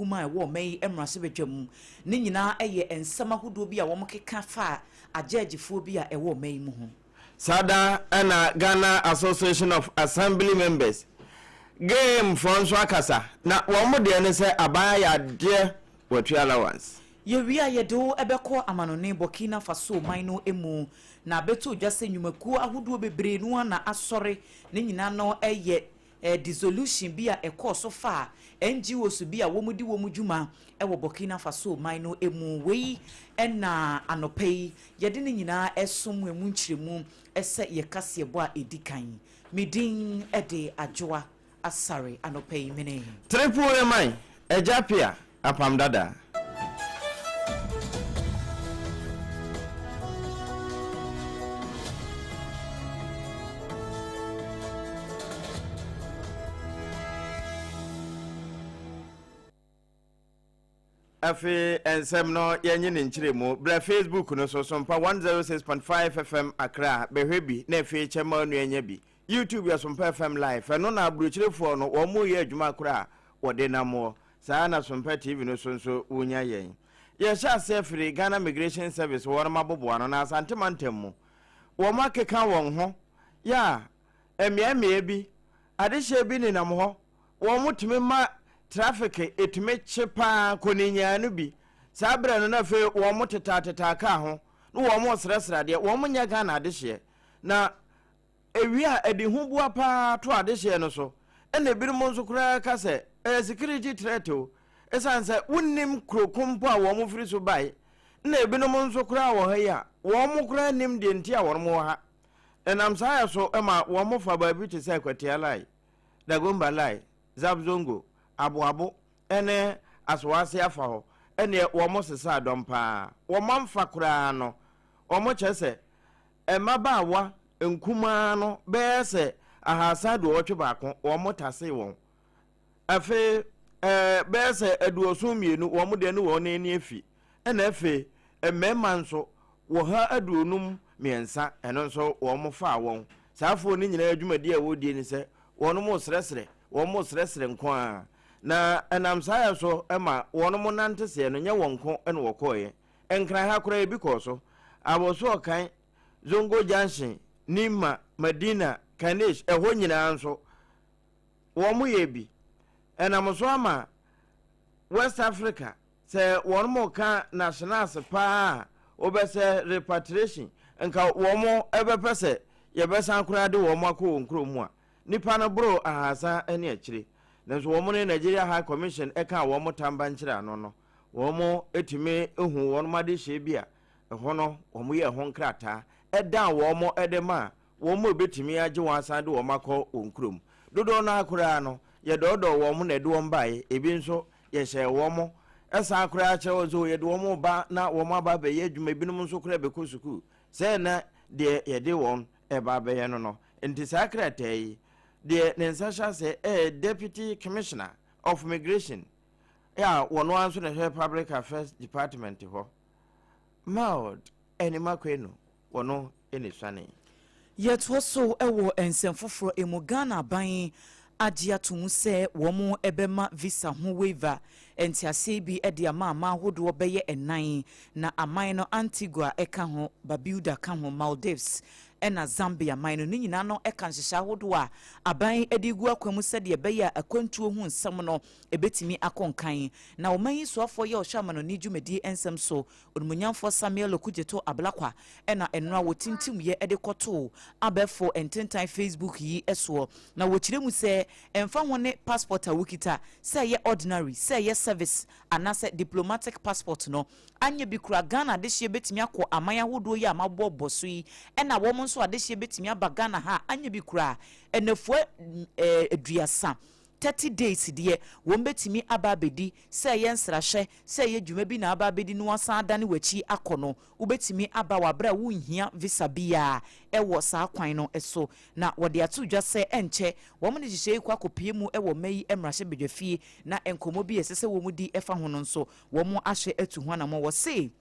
kumaa a ɛwɔ ɔman yi mmarahyɛbadwa mu. Ne nyinaa yɛ nsɛm ahodoɔ bi a wɔkeka faa agyɛɛgyefoɔ bi a ɛwɔ ɔman yi mu ho. Saa da na Ghana Association of Assembly Members, GAM, foɔ nso akasa, na wɔn deɛ ne sɛ aban ayɛ adeɛ wɔtua allowance. Yɛwie a yɛde wo bɛkɔ amanɔne Burkina Faso man no mu na abɛtɔ dwa sɛ nnwumakuo ahodoɔ bebree no ara na asɔre. Ne nyinaa no yɛ dissolution bi a ɛkɔɔ so faa NGOs bi a wɔdi wɔn dwuma wɔ Burkina Faso man no mu. Wei na anɔpa yi yɛde ne nyinaa resom emu nkyerɛmu sɛ yɛ kaseɛbɔ a ɛdi kan. Me din de Adwoa Asare anɔpa yi mene. Triple Eman, Agya Pia, Apam Dada. Afei nsɛm no yɛnye ne nkyerɛmu. Bra Facebook no so, Sompa 106.5 FM Accra, bɛhwɛ bi na afei kyɛ ma onua nya bi. YouTube yɛ Sompa FM Live, ɛno na aburokyirefoɔ no wɔn reyɛ adwuma koraa a wɔde nam wɔ. Saa ara na Sompa TV no so nso wonya yɛn. Yɛhyɛ aseɛ firi Ghana Migration Service wɔnom aboboano na Asante mantam mu. Wɔn akeka wɔn ho yɛ a mmeae mmeae bi adehyeɛ bi nenam hɔ wɔn tumi ma traffic ɛtumi kye paa kɔninyaa no bi. Saa berɛ no na afei wɔn tetaatetaa kaa ho na wɔn resrɛsrɛ adeɛ. Wɔn nyɛ Ghana adehyeɛ na Ewie a, ɛde huboa paa to adehyeɛ no so. Ɛna ebinom nso koraa ka sɛ ɛyɛ security threat o, ɛsiane sɛ wonnim kuro ko mpo a wɔn firi so bae. Ɛna ebinom nso koraa wɔ ha yi a, wɔn koraa nnim deɛ nti a wɔn wɔ ha. Ɛnam saa yɛ so ma wɔn fa baabi te sɛ Akwatia Lai, Dagomba Lai, Zabzongo, Aboabo ne Asoase afa hɔ. Ɛneɛ wɔn sesaa dɔm paa. Wɔn amfa koraa no, wɔn kyerɛ sɛ Mmabaawa nkumaa no bɛyɛ sɛ 381, wɔtasee wɔn. Afei ɛɛ bɛyɛ sɛ 72, wɔn deɛ ne wɔn ani afi. Ɛna afei mmarima nso, 153, ɛno nso wɔfaa wɔn. Saa afoɔ no nyinaa dwumadie a wɔredie ne sɛ wɔn resrɛsrɛ, wɔn resrɛsrɛ nko ara. Na ɛnam saa yɛ so ma wɔn nanteseɛ no, nyɛ wɔn nko na wɔkɔeɛ. Nkran ha koraa ebi kɔɔ so. Aboso Ɔkan, Zongo Junction, Nima, Madina, Kanesh, ɛhɔ nyinaa nso wɔn yɛ bi. Ɛnam so ama West Africa sɛ wɔn ka nationals paa a wobɛsɛ repatriation nka wɔn ɛbɛpɛ sɛ yɛbɛsan koraa de wɔn akɔ wɔn kurom mu a nipa no boro 300 ne akyire. Nanso wɔn ne Nigeria High Commission ɛka wɔn tamba nkyerɛ ano no Wɔtumi hu wɔn adehyeɛ bi a ɛhɔ no wɔyɛɛ ho nkrataa dan wɔn de maa wɔn a ɛbɛtumi agye wɔn asan de wɔn akɔ wɔn kurom. Dodoɔ no ara koraa no, yɛdɔɔdɔɔ wɔn na ɛde wɔn baeɛ, ebi nso yɛhyɛɛ wɔn san koraa kyerɛ wɔn sɛ yɛde wɔn reba na wɔn aba abɛyɛ adwuma, ebinom nso koraa bɛkɔ sukuu. Sɛɛ na deɛ yɛde wɔn reba abɛyɛ no no. Nti saa krataa yi, deɛ ne nsa hyɛ aseɛ ɛyɛ Deputy Commissioner of Migration, a wɔn ara nso na ɛhwɛ Public Affairs Department hɔ. Maud Animakwenu, wɔno na esuanee. Yɛtoa so wɔ nsɛm foforɔ mu, Ghana aban agye ato mu sɛ wɔn bɛma visa ho waiver nteaseɛ bi de ama aman ahodoɔ bɛyɛ nnan, na aman no Antigua ka ho, Barbuda ka ho, Maldives ɛna Zambia man no. Ne nyinaa no ka nhyehyɛe ahodoɔ a aban de regu akwan mu sɛdeɛ ɛbɛyɛ a akwantuo ho nsɛm no ɛbɛtumi akɔ nkan. Na ɔman yi soafoɔ yɛ ɔhwɛ amanɔne dwumadie nsɛm so, Onimuonyamfoɔ Samuel Okudzeto Ablakwa na nnora wɔtintimyɛ de kɔtoo abɛɛfo ntentan Facebook yi soɔ. Na wɔkyerɛ mu sɛ ɛmfa ho ne passport a wokita, sɛ ɛyɛ ordinary, sɛ ɛyɛ service anaasɛ diplomatic passport no, anyɛ bi koraa Ghana adehyeɛ bɛtumi akɔ aman ahodoɔ yi a mabobɔ so yi, ɛna wɔn nso adehyeɛ bɛtumi aba Ghana ha a, anyɛ bi koraa nnafua 30, 30 days, deɛ wɔn bɛtumi aba abɛdi, sɛ ɛyɛ nsrahwɛ, sɛ ɛyɛ dwuma bi na aba abɛdi na wasan adane w'akyi akɔ no, wobɛtumi aba wɔ aberɛ a wonhia visa biara wɔ saa kwan no so. Na wɔde ato dwa sɛ ɛnkyɛ wɔn de nhyehyɛe yi kɔ akɔpue mu wɔ mma yi mmarahyɛbadwafie na nkɔmmɔ bi a ɛsɛ sɛ wɔn di fa ho no nso wɔn ahyɛ atu ho anammɔn. Wɔse.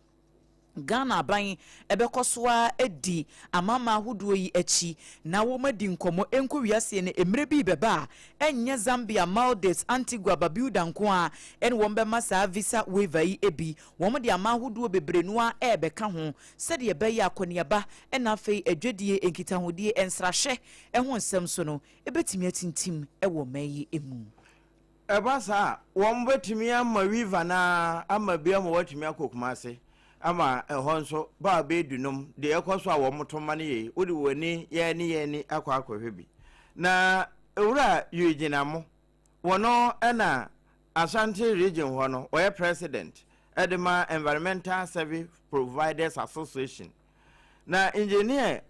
Ghana aban ɛbɛkɔ so a adi amama ahodoɔ yi akyi na wɔn adi nkɔmmɔ nkɔ wiase no. Mmerɛ bi bɛba a ɛnyɛ Zambia, Maldives, Antigua, Barbuda nko a ɛne wɔn bɛma saa visa waiver yi bi. Wɔn de ama ahodoɔ bebree no a ɛrebɛka ho sɛdeɛ ɛbɛyɛ akɔneaba, ɛna afei adwadie, nkitahodie, nsrahwɛ ɛho nsɛm so no ɛbɛtumi atintim ɛwɔ ɔman yi mu. Ɛba saa, wɔn bɛtumi ama waiver naa ama bi ama wɔatumi akɔ Kumase, ama ɛhɔ nso baa bɛɛdu nom deɛ ɛkɔ so a wɔn to ma no yie. Wode wɔn ani yɛn ne yɛn ani akɔ akɔhwɛ bi. Na Owura Eugene Amo, wɔn ɛna Ashanti Region hɔ no wɔyɛ president ɛde ma Environmental Service Providers Association. Na Engineer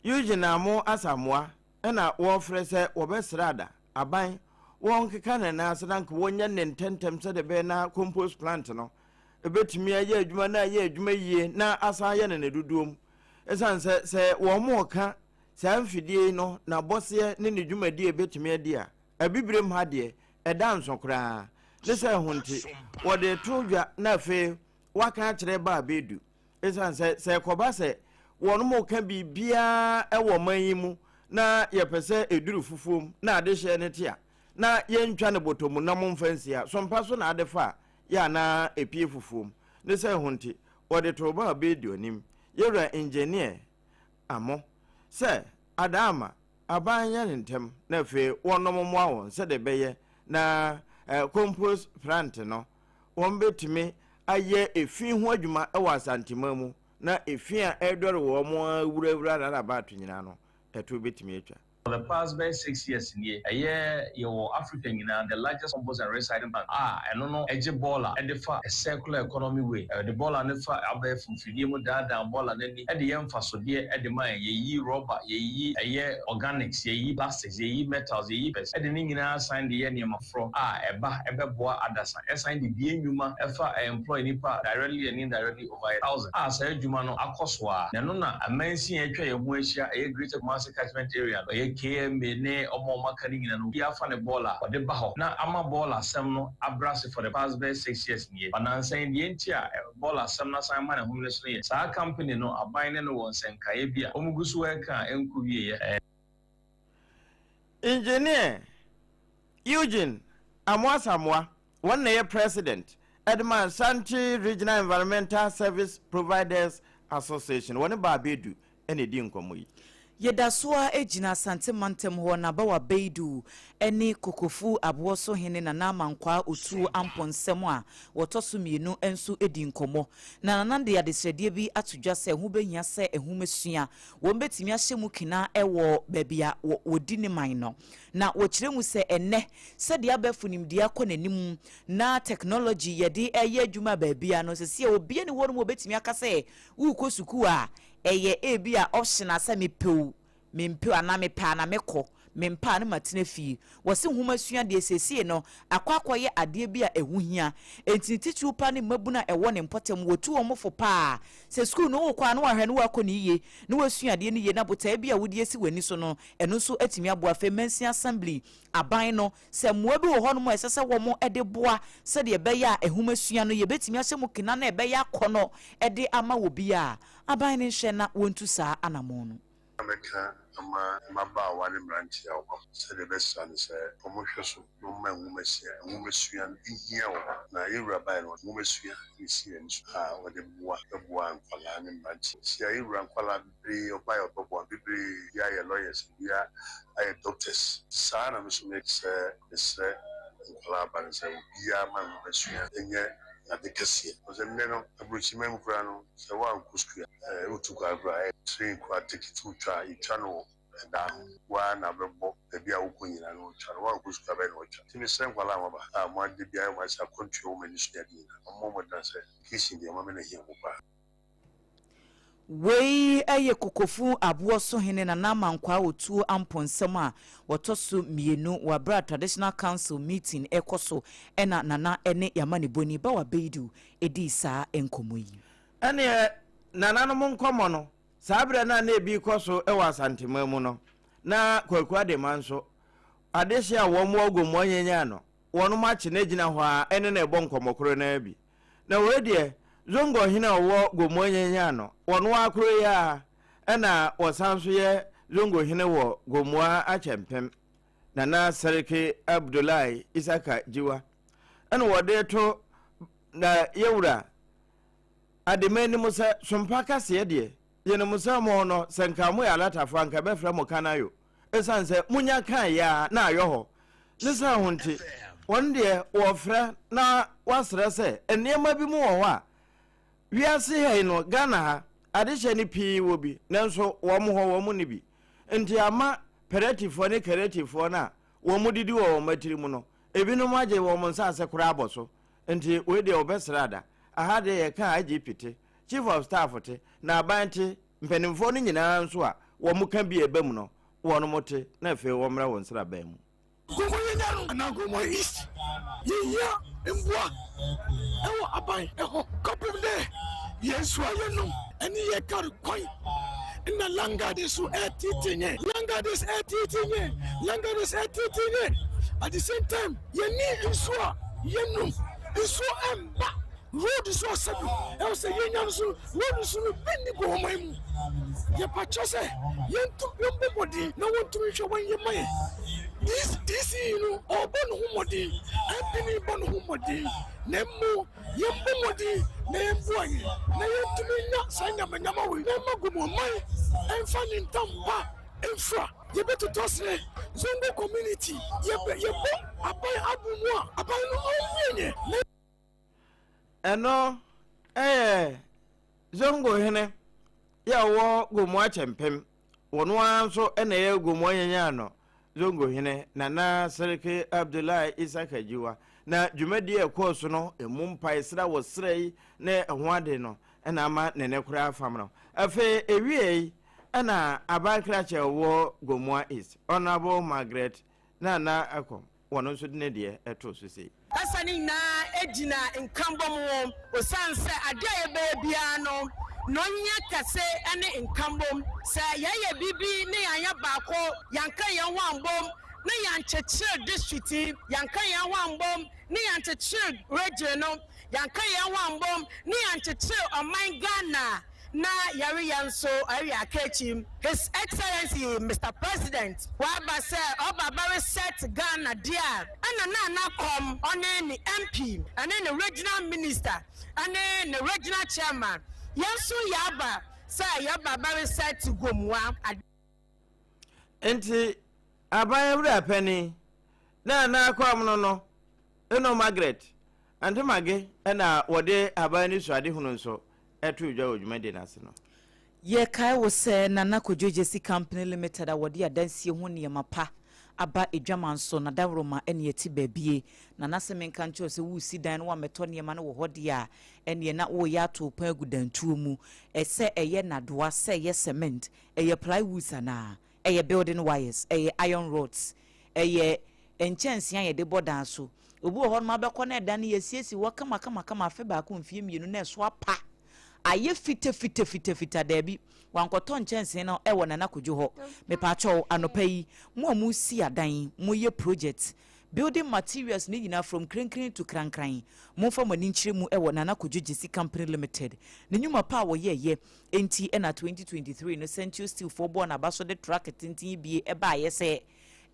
Eugene Amo Asamoa ɛna wɔfrɛ sɛ wɔbɛsrɛ ada aban wɔn keka ne nan ase na nka wɔnyɛ ne ntɛntɛm sɛdeɛ ɛbɛyɛ na compost plant no ebɛtumi ayɛ adwuma na ayɛ adwuma yie na asan ayɛ no ne dodoɔ mu, ɛsiane sɛ wɔn mo ka saa mfidie no n'abɔseɛ ne ne dwumadie ebɛtumi adi a, Abibirem ha deɛ ɛda nso koraa ne sɛ ɛho nti wɔde to dwa. Na afei waka akyerɛ baa bɛdu, ɛsiane sɛ ɛkɔba sɛ wɔn mo ka biribiara ɛwɔ man yi mu na yɛpɛ sɛ ɛduru fufuo mu na adehyɛ ne te a, na yɛntwa ne bɔtɔ mu na momfa nsia so mpa so na ade fa a yɛ anaa epie fufuo mu ne sɛ ɛho nti wɔde to baa bɛdi anim yɛwura Engineer Amo sɛ adaama aban nyɛ ne ntɛm na afei wɔnom mmoa wɔn sɛdeɛ ɛbɛyɛ na compost plant no wɔn bɛtumi ayɛ efi ho adwuma wɔ Asanteman mu, na efi a ɛredɔre wɔn awurawura rarabato nyinaa no ɛto bɛtumi atwa. For the past bɛyɛ 6 years nie, ɛyɛ yɛwɔ Africa nyinaa the largest compost and recycling plant a ɛno no ɛgye bɔɔla ɛde fa a circular economy way. Ɛde bɔɔla no fa abɛɛfo mfidie mu, daadaa bɔɔla n'ani, ɛde yɛ mfasodeɛ ɛde ma yɛn. Yɛyi rɔba, yɛyi ɛyɛ organics, yɛyi plastics, yɛyi metals, yɛyi pɛs, ɛde ne nyinaa san de yɛ nneɛma foforɔ a ɛba ɛbɛboa adasa, ɛsan de bie nnwuma, ɛfa employ nipa directly and indirectly over 1,000 a saa adwuma no akɔ so a. Na ɛno na amansin a atwa yɛn ho ahyia, ɛyɛ Greater Kumasi Catchment Area no, ɛyɛ KMA ne ɔmo a ɔmo aka no nyinaa no, obi afa ne bɔɔla a ɔde ba hɔ na ama bɔɔla asɛm no abrɛ ase for the past bɛyɛ 6 years nie. Ɔnansan deɛ nti a bɔɔla asɛm no asan ama ne homene so no yɛ saa company no, aban ne no wɔ nsɛnkaeɛ bi a wɔn gu so ɛka a ɛnkɔ wieɛ. Engineer Eugene Amoasamoa, wɔn na yɛ president ɛde ma Ashanti Regional Environmental Service Providers Association, wɔne baabeedu ɛna edi nkɔmmɔ yi. Yɛda so a gyina Asante mantam hɔ na Bawa Beidu ne Kokofu aboɔ so hene Nana Amankwaa Otuo Ampɔnsɛm a wɔtɔ so mmienu nso di nkɔmmɔ. Na Nana de adesrɛdeɛ bi ato dwa sɛ ho bɛhia sɛ nhomasua wɔn bɛtumi ahyɛ mu kena wɔ baabi a wɔdi ne man no. Na wɔkyerɛ mu sɛ ɛnnɛ sɛdeɛ abɛɛfo nimdeɛ akɔ n'anim na technology yɛde ɛyɛ adwuma baabia no, sɛsi a obia ne hɔ no mu wɔbɛtumi aka sɛ worekɔ sukuu a, ɛyɛ ebi a option a sɛ mepɛw mempɛw anaa mepɛ ana mekɔ, mempɛ a no matena fie. Wɔse nhoma sua deɛ, seesie no akɔ akɔyɛ adeɛ bi a ɛho hia, enti ne titiriw pa ne mmabunu a ɛwɔ ne mpɔtam, wɔtu wɔn fo paa sɛ sukuu no wokɔ a, na wahwɛ no wakɔ ne yie na wasua adeɛ no yie, na botaeɛ bi a wode asi w'ani so no, ɛno nso atumi aboa. Afei mansin assembly, aban no, sɛ mmoa bi wɔ hɔnom a ɛsɛ sɛ wɔn de boa sɛdeɛ ɛbɛyɛ a nhoma sua no yɛbɛtumi ahyɛ mu kena na ɛbɛyɛ akɔnɔ de ama wɔ bi a, aban no nhyɛ na wɔntu saa anammɔn no. Mɛka ama mmabaawa ne mmeranteɛ a wɔba sɛdeɛ ɛbɛsra no sɛ wɔhwɛ so na wɔma nwomasua no hia wɔ na yɛwura baeɛ no, nwomasua ne si yɛn so a wɔde boa bɛboa nkwadaa ne mmeranteɛ si a yɛwura nkwadaa bebree ɔbaeɛ ɔbɛboa bebree bi ayɛ lawyers, bi ayɛ doctors. Saa na me nso me sɛ mesrɛ nkwadaa aba no sɛ obiara ma nwomasua nyɛ ade kɛseɛ ɔsɛ nnɛ no aburokyima mu koraa no, sɛ woankɔ sukuu a, wotu kwan koraa, train koraa ticket wotwa a, yɛtwa no wɔ ɛdan ho waa na bɛbɔ baabi a wokɔ nyinaa no wɔtwa no. Woankɔ sukuu abɛyɛ na wɔtwa. Nti mesrɛ nkwadaa a wɔaba a mo ade biara mo asɛ akwantua wɔ mo ani so ne ade nyinaa, ɔmmɔ mmɔden sɛ education deɛ ɔma me na hia mo paa. Wei yɛ Kokofu aboɔ so hene Nana Amankwaa Otuo Ampɔnsɛm a wɔtɔ so mmienu wɔ abere a traditional council meeting ɛkɔ so, ɛna Nana ne Yamanebɔni Bawa Beidu ɛdii saa nkɔmmɔ yi. Ɛneɛ nananom nkɔmmɔ no, saa berɛ no a na ebi kɔ so wɔ Asantema mu no, na Kwaku Adema nso adehye a wɔn wɔ Gomoa nyanya no, wɔnom akye no agyina hɔ a ɛne na ɛbɔ nkɔmmɔ koro no bi. Na wei deɛ Zongo hene a ɔwɔ Gomoa Nyanya no, wɔno ara koro yi ara ɛna wɔsan nso yɛ Zongo hene wɔ Gomoa Akyɛmpem, Nana Seriki Abdullahi Isaka Jiwa, ɛna wɔde to na yɛwura Adema anim sɛ Sompa kaseɛ deɛ, yɛnim sɛ mo no, sɛ nka moyɛ alatafoɔ a, nka ɛbɛfrɛ mo Kanayo, ɛsiane sɛ monya kaeɛ a na ayɔ hɔ. Ne saa ho nti, wɔn deɛ wɔfrɛ na wɔasrɛ sɛ nneɛma bi mu wɔ hɔ a, wiase ha yi no, Ghana ha, adehyɛ no pii wɔ bi, nanso wɔn hɔ wɔn nni bi. Nti ama Peretifoɔ ne Keretifoɔ no a wɔn didi wɔ wɔn atiri mu no, ebinom agye wɔn nsaase koraa abɔ so. Nti wei deɛ wɔbɛsrɛ ada. Aha deɛ yɛka a IGP te, Chief of Staff te, na aban te, mpanimfoɔ no nyinaa nso a wɔka bi a ɛba mu no, wɔnom te, na afei wɔmmra wɔn nsraban mu. Gomoa Nyaru anaa Gomoa East, Yehia mboa wɔ aban hɔ kɔpem dɛ hɛn nsu a yɛnom ne hɛn kar kwan na Langadi so ɛretete hɛn, Langadi ɛretete hɛn, Langadi ɛretete hɛn. At the same time, yɛnni nsu a yɛnom, nsuo mmba. Road so ɔsɛ do ɛwɔ sɛ yɛnya no so road so no bi nni Gomoman mu. Yɛpa kyerɛ sɛ yɛntu yɛmbɔ mmɔden na wɔntumi nhwɛ wɔn yɛ ma yɛn. DCE no ɔrebɔ ne ho mmɔden, MP no bɔ ne ho mmɔden, na mmo yɛmbɔ mmɔden na yɛmboa yɛn na yɛntumi nya saa nyamanyama wei na ɛma Gomoman ɛmfa ne ntam pa mfra. Yɛbɛtotɔ serɛ Zongo community, yɛbɛ yɛbɔ aban abo mu a aban no ɔmmue yɛn na. Ɛno yɛ Zongo hene yɛ ɔwɔ Gomoa Kyɛmpem. Wɔno ara nso na ɛyɛ Gomoa Nyanyan no Zongo hene Nana Seriki Abdullahi Isaka Jiwa. Na dwumadie a ɛkɔɔ so no, ɛmu mpaesrɛ a wɔsrɛe ne ɛho ade no na ama ne nne koraa fam no. Afei ɛwiei na aban krakye a ɔwɔ Gomoa East, Honourable Margaret Nana Akom, wɔno nso de ne deɛ too so sei. Kasa no nyinaa gyina nkabom ho osiane sɛ ade a yɛbɛyɛ biara no, nea ohia kɛse ne nkabom. Sɛ yɛyɛ biribi na yɛanyɛ baako, yɛanka yɛn ho ambom na yɛankyekyere district yi, yɛanka yɛn ho ambom na yɛankyekyere region no, yɛanka yɛn ho ambom na yɛankyekyere ɔman Ghana a, na yɛreyɛ nso ɛreyɛ aka akyi. His Excellency Mister President waba sɛ ɔba abɛreset Ghana deɛ a, ɛna na na kɔm ɔne ne MP ɛne ne Regional Minister ɛne ne Regional Chairman yɛn nso yɛaba sɛ yɛba abɛreset Gomoa. Nti aban awura panin na na akɔm no no Eno Margaret Antomage na wɔde aban anisoadehunu nso too dwa wɔ dwumadie no ase no. Yɛkae wo sɛ Nana Kojo Gyasi Company Limited a wɔde adansie ho nneɛma pa aba adwaman so na dawuroma ne ɛte baabie. Nana se menka nkyerɛ wo sɛ woresi dan na woammɛtɔ nneɛma no wɔ hɔ deɛ a, ɛnneɛ na woreyɛ ato wo pɔn agu dantuo mu. Sɛ ɛyɛ nnadoa, sɛ ɛyɛ cement, ɛyɛ plywoods anaa ɛyɛ building wires, ɛyɛ iron rods, ɛyɛ nkyɛnsee a yɛde bɔ dan so. Obi wɔ hɔnom abɛkɔ na ɛdan no yɛasiesie hɔ kamakamakama afe baako mfeɛ mmienu na ɛso apa ayɛ fitafitafitafita. Daabi, wankɔtɔ nkyɛnsee no wɔ Nana Kojo hɔ. Mepaakyɛw, anɔpa yi, mo a mosi adan, moyɛ project, building materials no nyinaa from krenkren to krankran, momfa mo ani nkyerɛ mu wɔ Nana Kojo Gyesi Company Limited. Ne nnwuma pa a wɔyɛeɛ nti na 2023 no Centio Steel foɔ bɔɔ n'aba so de truck tenten bie baeɛ sɛ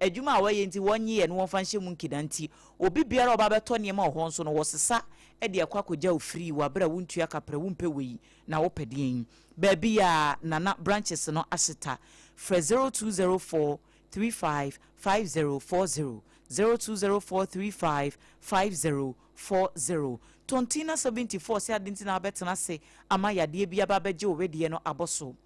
adwuma a wɔyɛ nti wɔnnye yɛn na wɔmfa nhyɛ mu nkeda nti, obi biara a ɔba abɛtɔ nneɛma wɔ hɔ nso no, wɔsesa de akɔ akɔgya wo firii wɔ aberɛ a wontua kaprɛ, wompɛ wei na wopɛ deɛn. Baabi a Nana branches no ahyeta, frɛ 0204 35 5040, 0204 35 5040. Tontina 74 sɛ ade nti na wabɛtena ase ama yadeɛ bi aba abɛgye wo wedeɛ no abɔ so.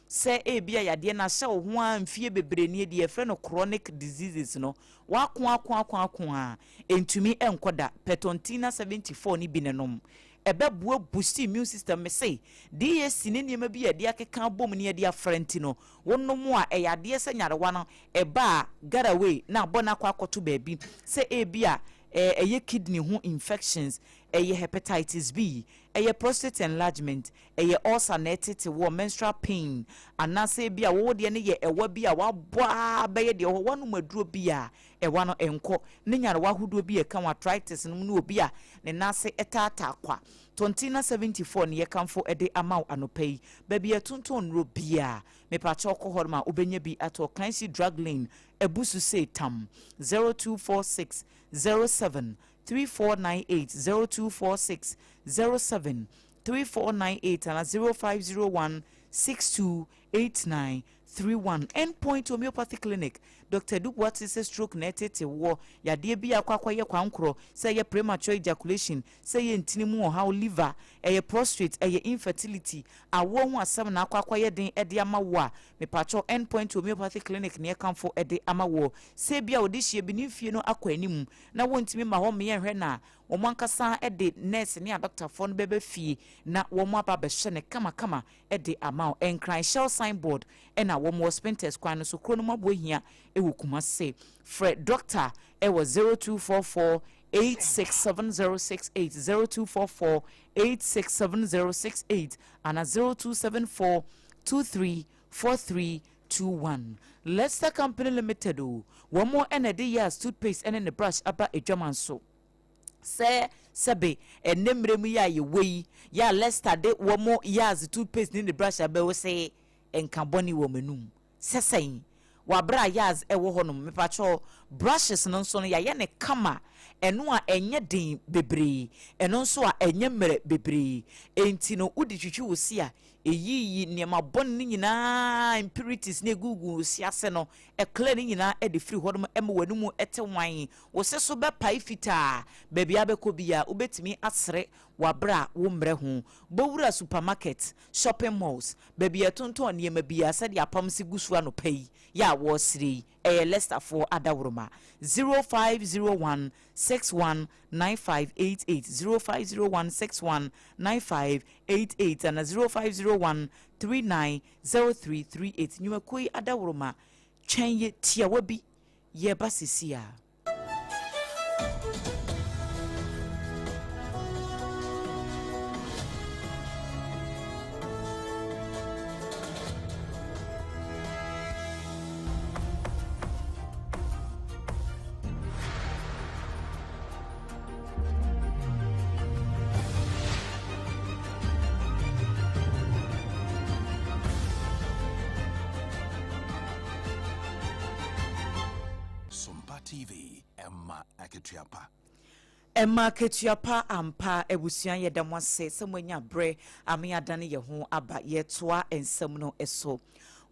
Sɛ ebia yadeɛ no ahyɛ wo ho ara mfeɛ bebree nie, deɛ yɛfrɛ no chronic diseases no, woako ako ako ako a, ɛntumi nkɔ da. Pɛtɔntina 74 no bi na nom. Ɛbɛboa boost immune system. Mese, DAC ne nneɛma bi a yɛde akeka abom ne yɛde afra nti no, wonom a, ɛyɛ adeɛ sɛ nyarewa no ɛba a, get away na abɔ no akɔ akɔto baabi. Sɛ ebia ɛyɛ kidney ho infections, ɛyɛ hepatitis B, Ɛyɛ prostate enlargement, ɛyɛ ulcer na ɛtete woɔ, menstrual pain, anaasɛ ebi a wo deɛ no yɛ ɛwa bi a wabɔ ara bɛyɛ deɛ ɛwɔ hɔ, woanom aduro bi a ɛwa no nkɔ, ne nyarewa ahodoɔ bi a ɛka ho, arthritis nom ne obi a ne nan ase taataa kwa. Tontina 74 ne yɛkamfo de ama wo anɔpa yi. Baabi a yɛtontɔn nnuro biara, mepakyɛw kɔ hɔ nom a wobɛnya bi atɔ. Kanshi Drug Lane, Abusu Sei Tam, 0246 07 3498, 0246 07 3498 anaa 0501 62 8931. End Point Homeopathy Clinic, Dɔkta Adu Boateng sɛ stroke na ɛtete woɔ, yadeɛ bi a akɔ akɔyɛ kwankorɔ, sɛ ɛyɛ premature ejaculation, sɛ ɛyɛ ntini mu ɔhaw, liver, ɛyɛ prostrate, ɛyɛ infertility, awoɔ ho asɛm na akɔ akɔyɛ den de ama wo a, mepakyɛw End Point Homeopathy Clinic na yɛkamfo de ama woɔ. Sɛ ebia wode hyia bi ne mfie no akɔ anim na wontumi mma hɔ mmea nhwɛ no a, wɔn ankasa de nurse ne adɔktafoɔ no bɛba fie na wɔn aba abɛhwɛ no kamakama de ama wo. Nkran Shell sign board na wɔn wɔ Spintex kwan no so, kuro no mu abohia wɔ Kumasi. Frɛ doctor wɔ 0244 867068, 0244 867068 ana 0274 234321. Lester Company Limited o, wɔn na ɛde Yaz toothpaste ne ne brush aba adwaman so. Sɛ sɛbe ɛnnɛ mmerɛ mu yi a yɛwɔ yi, yɛ a Lester de wɔn Yaz toothpaste ne ne brush aba wo se nka bɔne wɔ m'anum. Sɛ sɛn? Wɔ aberɛ a Yaz ɛwɔ hɔ nom, mepakyɛw, brushes no nso no yɛayɛ no kama, ɛno a ɛnyɛ den bebree, ɛno nso a ɛnyɛ mmerɛ bebree, enti no wode twitwi wo se a, ɛyiyi nneɛma bɔne no nyinaa, impurities no ɛgugu wo se ase no, ɛclear ne nyinaa de firi hɔ nom ɛma w'anomu te wann. Wo se so bɛpae fitaa. Baabi a wobɛkɔ biara, wobɛtumi asere wɔ aberɛ a wommrɛ ho. Bɔ wura supermarket, shopping malls, baabi a yɛtontɔn nneɛma biara sɛdeɛ apam se gu so anɔpa yi yɛ a wɔresere yi, ɛyɛ Leicesterfoɔ adaworoma. 0501 61 9588, 0501 61 9588 anaa 0501 39 0338. Nnwumakuo yi adaworoma, twɛn yɛ tiawa bi. Yɛreba seesei ara. Sompa TV, ɛma akatua pa. Ɛma akatua pa ampa. Abusua yɛda mo ase sɛ moanya berɛ ama yɛadane yɛn ho aba. Yɛretoa nsɛm no so.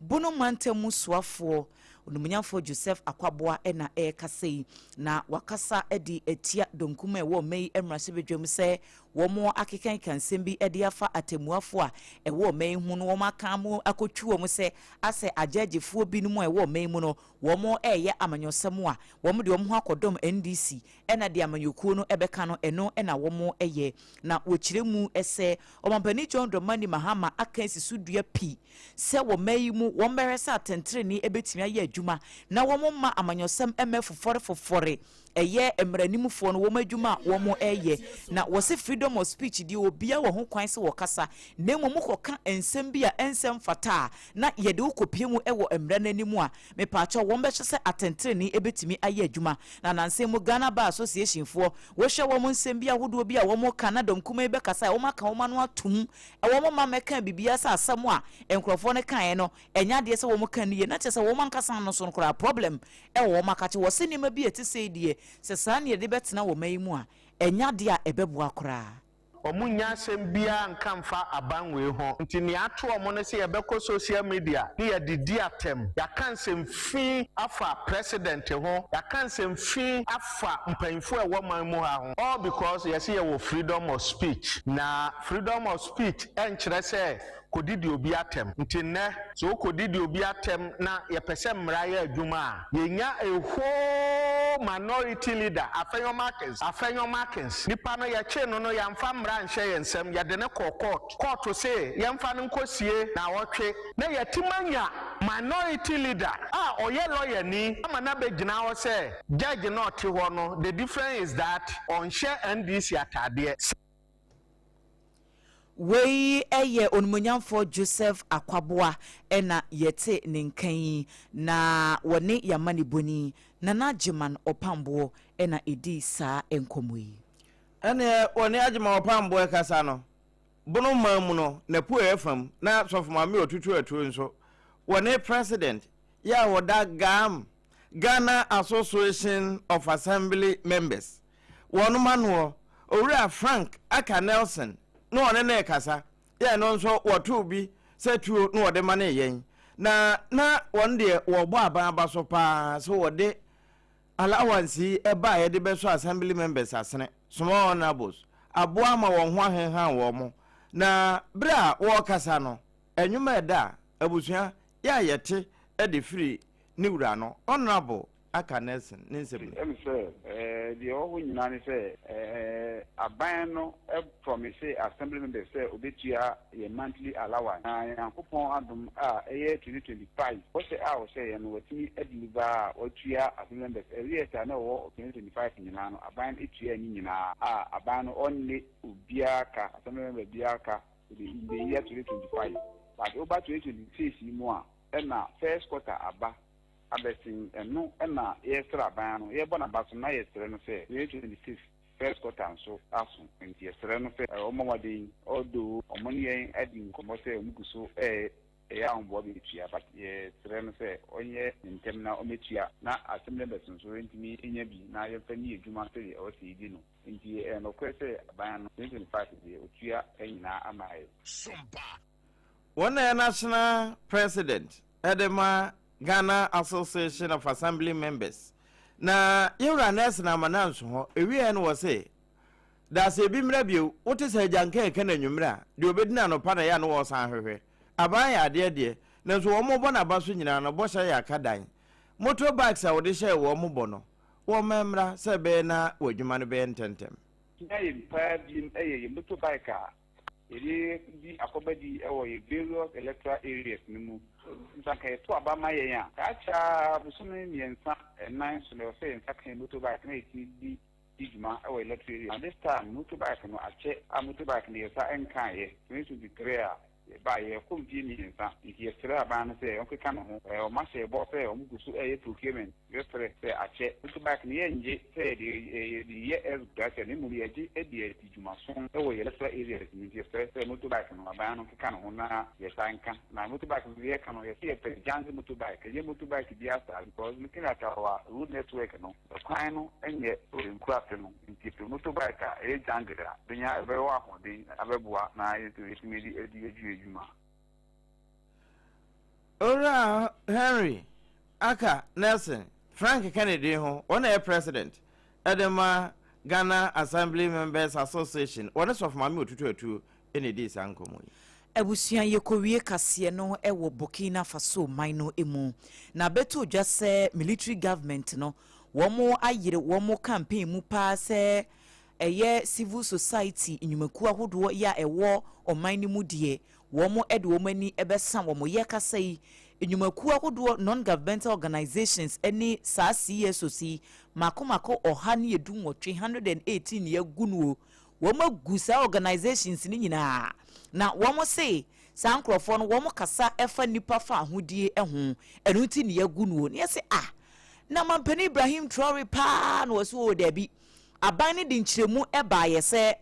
Bono mantam mu soafoɔ Onimuonyamfoɔ Joseph Akwaboah na ɛrekasa yi, na wakasa de atia dɔnkum a ɛwɔ ɔman yi mmarahyɛbadwam sɛ wɔakekakeka nsɛm bi de afa atɛmmuafoɔ a ɛwɔ ɔman yi ho no, wɔaka ama akɔtwi wɔn sɛ asɛ agyɛɛgyefoɔ binom a ɛwɔ ɔman yi mu no, wɔreyɛ amanyɔsɛm a wɔde wɔn ho akɔdɔm NDC na deɛ amanyɔkuo no bɛka no, ɛno na wɔyɛ. Na wɔkyerɛ mu sɛ Ɔmampanin John Dramani Mahama aka asi so dua pi sɛ wɔ mma yi mu wɔbɛhwɛ sɛ atɛntrenee bɛtumi ayɛ adwuma na wɔmma amanyɔsɛm mmɛfofɔrefofɔre ɛyɛ mmaranimfoɔ no wɔn adwuma a wɔreyɛ. Na wɔse freedom of speech deɛ obiara wɔ ho kwan sɛ wɔkasa na mmom wokɔka nsɛm bi a ɛnsɛ mfata a na yɛde wo kɔpie mu wɔ mmara no anim a, mepaakyɛw wɔbɛhwɛ sɛ atɛntrenee bɛtumi ayɛ adwuma. Na nansa yi mu Ghana Bar Association foɔ wohwɛ wɔn nsɛm bi ahodoɔ bi a wɔka na dɔm kumaa yi bɛkasa a wɔaka wɔn ano atom. Wɔn mma mmɛkaa biribiara sɛ asɛm a nkurɔfoɔ no kaeɛ no ɛnyɛ adeɛ sɛ wɔn ka no yie. Na kyerɛ sɛ wɔn ankasa no so no koraa problem wɔ wɔn akakye. Wɔse nneɛma bi a ɛte sei deɛ sɛ saa na yɛde bɛtena wɔ man yi mu a ɛnyɛ adeɛ a ɛbɛboa koraa. Wɔnnya asɛm biara nka mfa aban wei ho. Nti nea ato wɔn ne sɛ yɛbɛkɔ social media ne yɛadidi atɛm. Yɛaka nsɛm fi afa president ho, yɛaka nsɛm fi afa mpanyinfoɔ a ɛwɔ man mu ha ho. All because yɛse yɛwɔ freedom of speech. Na freedom of speech ɛnkyerɛ sɛ kɔdidi obi atɛm. Nti nnɛ sɛ wokɔdidi obi atɛm na yɛpɛ sɛ mmara yɛ adwuma a, yɛnya a whole minority leader, Afenyo Markins, Afenyo Markins, nipa no yɛkyee no no yɛamfa mmara anhyɛ yɛn nsam, yɛde no kɔɔ court, court se yɛmfa no nkɔsie naawɔtwe, na yɛatim anya minority leader a ɔyɛ lawyer ni ama no abɛgyina hɔ sɛ judge no a ɔte hɔ no, the difference is that ɔnhyɛ NDC ataadeɛ. Wei yɛ Onimuonyamfoɔ Joseph Akwaboah na yɛte ne nka yi, na wɔne y'amanebɔni Nana Agyeman Ɔpamboɔ na ɛdii saa nkɔmmɔ yi. Ɛneɛ wɔne Agyeman Ɔpamboɔ kasa no, Bono man mu no, n'apueɛ fam na Sɔfo Maame Otutu Atuo nso, wɔne President yɛ a ɔda GAM, Ghana Association of Assembly Members, wɔnom anoɔ, Owura Frank Aka Nelson na ɔne no rekasa, yɛ ɛno nso wɔtoo bi sɛ tuo na wɔde manee yɛn, na na wɔn deɛ wɔrebɔ aban aba so paa sɛ wɔde allowance yi baeɛ de bɛsɔ Assembly Members asene, Small Honourables, aboa ama wɔn ho ahenhan wɔn, na berɛ a wɔrekasa no, nnwom a ɛda a abusua yɛ a yɛte de firi ne wura no, Honourable Aka Nelson ne nsɛm ni. Ɛne sɛ, deɛ ɛwɔ hɔ nyinaa ne sɛ, aban no promise assembly members sɛ ɔbɛtua yɛn monthly allowance. Na Nyankopɔn adom a ɛyɛ 2025 bɔhyɛ a ɔhyɛeɛ no watumi adeliver a watua assembly members arrears a na ɛwɔ 2025 nyinaa no aban no tuaa ne nyinaa a aban no ɔnne obiara ka, assembly member biara ka in the year 2025. But woba 2026 yi mu a ɛna first quarter aba abɛsen, ɛno na yɛresrɛ aban no, yɛrebɔ n'aba so na yɛsrɛ no sɛ 2026 first quarter nso aso, nti yɛsrɛ no sɛ ɔmmɔ mmɔden, although ɔmo ne yɛn adi nkɔmmɔ sɛ ɔmo gu so ɛyɛ ahoboa bɛtua, but yɛsrɛ no sɛ ɔnyɛ ne ntɛm na ɔmmɛtua na assembly members nso ntumi nya bi na yɛmfa nni adwuma sɛdeɛ ɛwɔ sɛ yɛdi no. Nti ɛyɛ nokorɛ sɛ aban no 2025 deɛ ɔtua nyinaa ama yɛn. Wɔn na ɛyɛ National President de ma Ghana Association of Assembly Members. Na Yɛwura Nelson Amananso hɔ, ewieɛ no wɔse, Daase ebi mmra bio, wote sɛ agyanka reka no anwummerɛ a, deɛ ɔbɛdi no anɔpa na ɛyɛ a na wɔresan hwehwɛ. Aban yɛ adeɛ deɛ, nanso wɔn rebɔ n'aba so nyinaa no, bɔhyɛ yɛ aka dan. Motor bikes a wɔde hyɛɛ wɔn bɔ no, wɔmma ɛmmra sɛ ɛbɛyɛ na wɔn adwuma no bɛyɛ ntɛmntɛm. Hia yɛn paa biom yɛ yɛn motor bike a yɛde di akɔbadi wɔ yɛn various electoral areas no mu. Nti anka yɛto aba ma yɛn a, saa kyɛ ara bosome mmiɛnsa, nnan so na ɛwɔ sɛ yɛn nsa ka yɛn motor bike na yɛtumi de di dwuma wɔ electoral area. Na this time motor bike no akyɛ a motor bike no yɛn nsa nkaeɛ. 2023 a yɛbaeɛ, yɛkɔ mfeɛ mmiɛnsa nti yɛsrɛ aban no sɛ ɔnkeka ne ho. Wɔahyɛ bɔ sɛ wɔgu so reyɛ procurement, yɛbɛsrɛ sɛ akyɛ motor bike no yɛnngye sɛ yɛde yɛde yɛ ex gratia na mmom yɛgye de adi dwumaso wɔ yɛn electoral areas no nti yɛsrɛ sɛ motor bike no aban no nkeka ne ho na yɛsa nka. Na motor bike no yɛka no yɛse yɛpɛ Janzi motor bike ɛnyɛ motor bike biara saa because looking at our road network no kwan no nyɛ wɔ yɛn nkuraase no nti yɛpɛ motor bike a ɛyɛ jungle a bɛnya ɛbɛwɔ ahoɔden abɛboa na yɛn nso yɛtumi de adi adwuma. Owura Henry Aka Nelson Frank Kennedy ho, ɔno na ɛyɛ President de ma Ghana Assembly Members Association, wɔne Sɔfo Maame Otutu Atuo na ɛdii saa nkɔmmɔ yi. Abusua yɛkɔwie kaseɛ no wɔ Burkina Faso man no mu na bɛtoo dwa sɛ military government no wɔn ayere wɔn campaign mu paa sɛ ɛyɛ civil society nnwumakuo ahodoɔ yɛ a ɛwɔ ɔman no mu deɛ wɔn de wɔn ani bɛsa wɔn. Yɛrekasa yi, nnwumakuo ahodoɔ, non-governmental organisations ne saa CSOs yi, mako mako 118, 118 yɛagu no o. Wɔn agu saa organisations no nyinaa. Na wɔn se saa nkorɔfoɔ no wɔn kasa fa nnipa fa ahodie ho, ɛno nti na yɛagu no o. Na yɛse ah, na Mampanin Ibrahim Traore paa na wɔse oo daabi. Aban no de nkyerɛmu baeɛ sɛ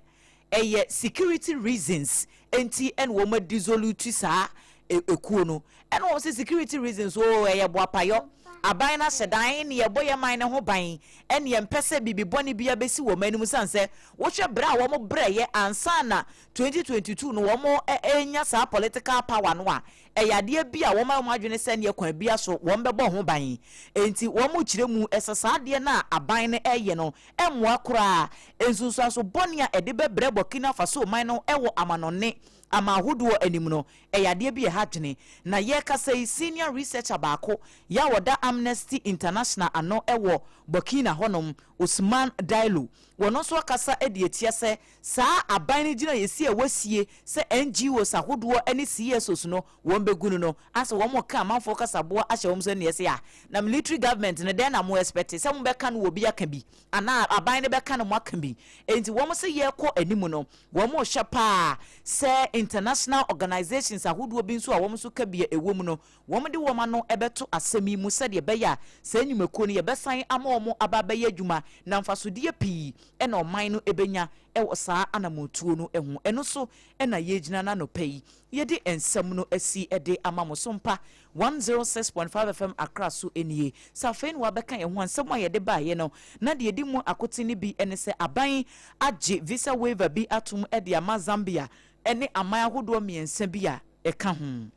ɛyɛ security reasons nti na wɔn adissolute saa ekuo no. Ɛna wɔn sɛ security reasons oo ɛyɛ boapayɔ. Aban no ahyɛ dan ne yɛbɔ yɛn man no ho ban ɛne yɛmpɛ sɛ biribi bɔne biara bɛsi wɔn anim sane sɛ wohwɛ berɛ a wɔn brɛeɛ ansa na 2022 no wɔn renya saa political power no a ɛyɛ adeɛ bi a wɔn ayɛ wɔn adwene sɛ neɛ kwan biara so wɔn bɛbɔ ho ban. Enti wɔn rekyerɛ mu sɛ saa adeɛ no a aban no reyɛ no mmoa koraa. Nsunsuanso bɔne a ɛde bɛbrɛ Burkina Faso man no wɔ amanɔnne aman ahodoɔ anim no, ɛyɛ adeɛ bi a ɛha adwene. Na yɛrekasa yi, senior researcher baako yɛ a ɔda Amnesty International ano wɔ Burkina hɔnom, Ousmane Diallo, wɔno nso akasa de atia sɛ saa aban no gyinaeɛsi a wɔasie sɛ NGOs ahodoɔ ne CSOs no wɔn bɛgu no no, asɛ wɔn reka amanfoɔ kasaboa ahyɛ wɔn so ɛnneɛ sɛ a na military government no dɛn na mo expect sɛ mobɛka no wɔ bi aka bi anaa aban no bɛka no moaka bi. Enti wɔn se yɛrekɔ anim no wɔn rehwɛ paa sɛ international organisations ahodoɔ bi nso a wɔn nso ka bi a ɛwɔ mu no wɔde wɔn ano bɛto asɛm yi mu sɛdeɛ ɛbɛyɛ a saa nnwumakuo no yɛbɛsan ama wɔn aba abɛyɛ adwuma na mfasodeɛ pii na ɔman no bɛnya wɔ saa anammɔntuo no ho. Ɛno so na yɛgyina no anɔpa yi yɛde nsɛm no asi de ama mo. So mpa 106.5 FM Accra so nie. Sɛ afei na wabɛka yɛn ho a, nsɛm a yɛde baeɛ no na deɛ ɛdi mu akoten no bi ne sɛ aban agye visa waiver bi atom de ama Zambia ne aman ahodoɔ mmiɛnsa bi a ɛka ho.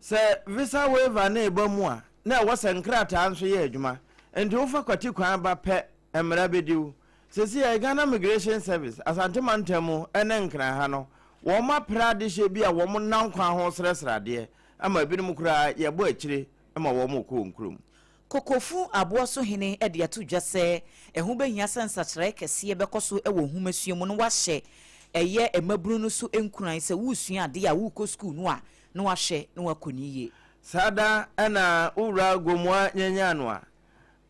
Sɛ visa waiver no reba mu a, na ɛwɔ sɛ nkrataa nso yɛ adwuma. Enti wofa kwati kwan ba pɛ, mmara bɛdi wo. Seesei Ghana Migration Service, Asante mantam mu ne Nkran ha no, wɔapra adehyeɛ bi a wɔnam kwan ho srɛsrɛ adeɛ ama ebinom koraa yɛbɔ akyire ma wɔkɔ wɔn kurom. Kokofu Aboa so hene de ato dwa sɛ ɛho bɛhia sɛ nsakyeraɛ kɛseɛ bɛkɔ so wɔ nhomasua mu na wɔahyɛ ɛyɛ mmabunu no so nkuran sɛ woresua adeɛ a worekɔ sukuu no a na wɔahwɛ na wɔakɔ no yie. Saa da na wo wura Gomoa nyanyaa no a,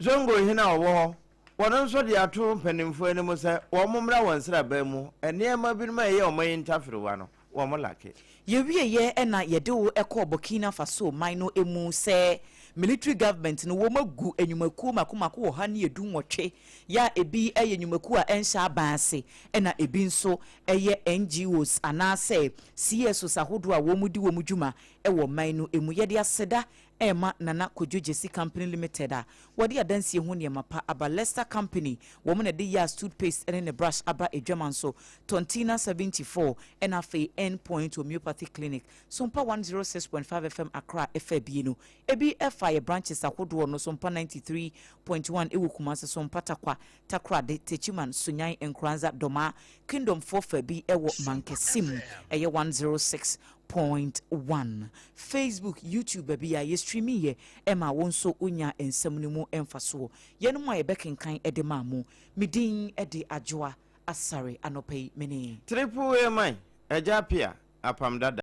Zongo hene a ɔwɔ hɔ, wɔno nso de ato mpanimfoɔ anim sɛ wɔn mmra wɔn nsraban mu, nneɛma binom a ɛyɛ wɔn ayi ntaferewa no, wɔn lake. Yɛwieɛ na yɛde wo kɔɔ Burkina Faso man no mu sɛ military government no wɔn agu nnwumakuo mako mako 118 yɛ a ebi yɛ nnwumakuo a ɛnhyɛ aban ase ɛna ebi nso yɛ NGOs anaasɛ CSOs ahodoɔ a wɔn di wɔn dwuma wɔ man no mu. Yɛde aseda rema Nana Kojo Gyesi Company Limited a wɔde adansie ho nneɛma pa aba, Lester Company, wɔn na ɛde Yas toothpaste ne ne brush aba adwaman so, Tontina 74 ɛna afei End Point Homeopathy Clinic, Sompa 106.5 FM Accra ɛfa abien Ebi ɛfa yɛ branches ahodoɔ no, Sompa 93.1 ɛwɔ Kumasi, Sompa Tarkwa, Takoradi, Techiman, Sunyani, Nkoranza, Domaa, Kingdom foɔ fa bi ɛwɔ Mankesim, ɛyɛ 106.1. Facebook, YouTube, baabi a yɛ streaming yɛ ɛma wo nso wonya nsɛm no mu mfasoɔ. Yɛnom a yɛbɛkenkan de maa mo. Me din de Adwoa Asare, anɔpa yi me ne. Triple A man, Agya Appiah, Apam Dada.